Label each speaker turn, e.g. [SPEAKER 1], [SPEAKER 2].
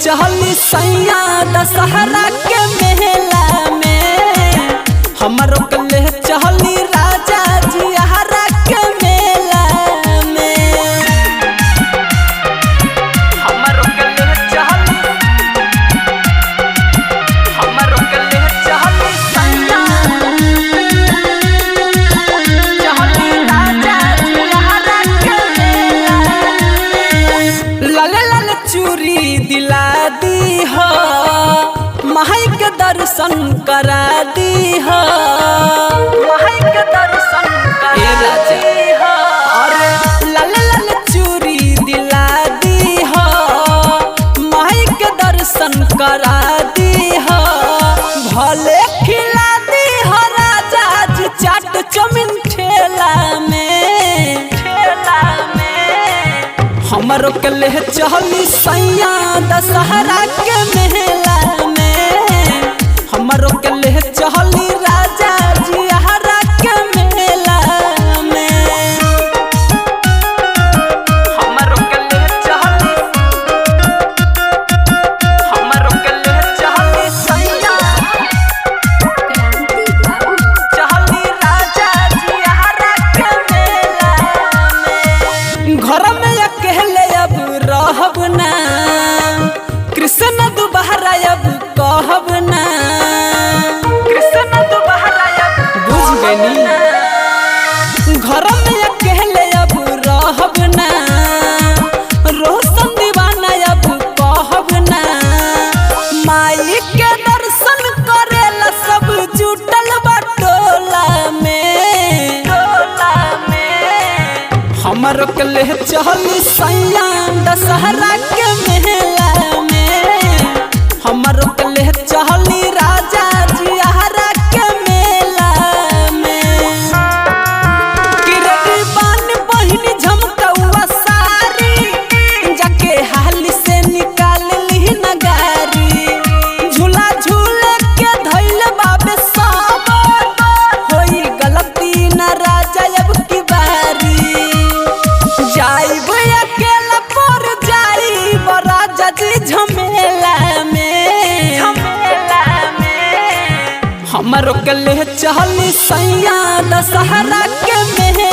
[SPEAKER 1] चहली सैया दशहरा के मेला में। हमरो के ले चहली राजा जी हरा के मेला में। हमरो के ले चहली, हमरो के ले चहली सैया, चहली राजा जी हरा के मेला में। लाल लाल चूड़ी दिला दी हो, माई के दर्शन करा दी हो, माई के दर्शन करा दी हो। अरे लाल लाल चूड़ी दिला दी हो, माई के दर्शन करा दी हो। भले खिला दी हो राजा जी चाट चौमिन ठेला में, ठेला में। हमरो के ले चहली सैया दशहरा के मेला में। हमरो के ले चहली राजा जी हरा के मेला में। हमरो के ले चहली, हमरो के ले चहली सैया,
[SPEAKER 2] क्रांति बाबू।
[SPEAKER 1] चहली राजा जी हरा के मेला में। घर में अकेले अब रहब ना, कृष्ण दुबारा अब कहब ना, कृष्ण दुबारा अब बुझ गनी। घर में अकेले अब रहब ना, रोशन दीवाना अब कहब ना। माई के दर्शन करेला सब जुटल बा टोला में, टोला में। हमरो के ले चहली सैया दशहरा के मेला में। हमरो के ले चहली राजा जी हरा के मेला में। किरटी बान बहिन झमकौआ सारी, जाके हाल से निकाल ली नगारी। झूला झूल के धइल बाबे साबर, होई गलती न राजा अब की बारी। जाइब अकेला पर जाइब राजा जी झमेला में, झमेला में। हमरो के ले चहली सैया दशहरा के मेला।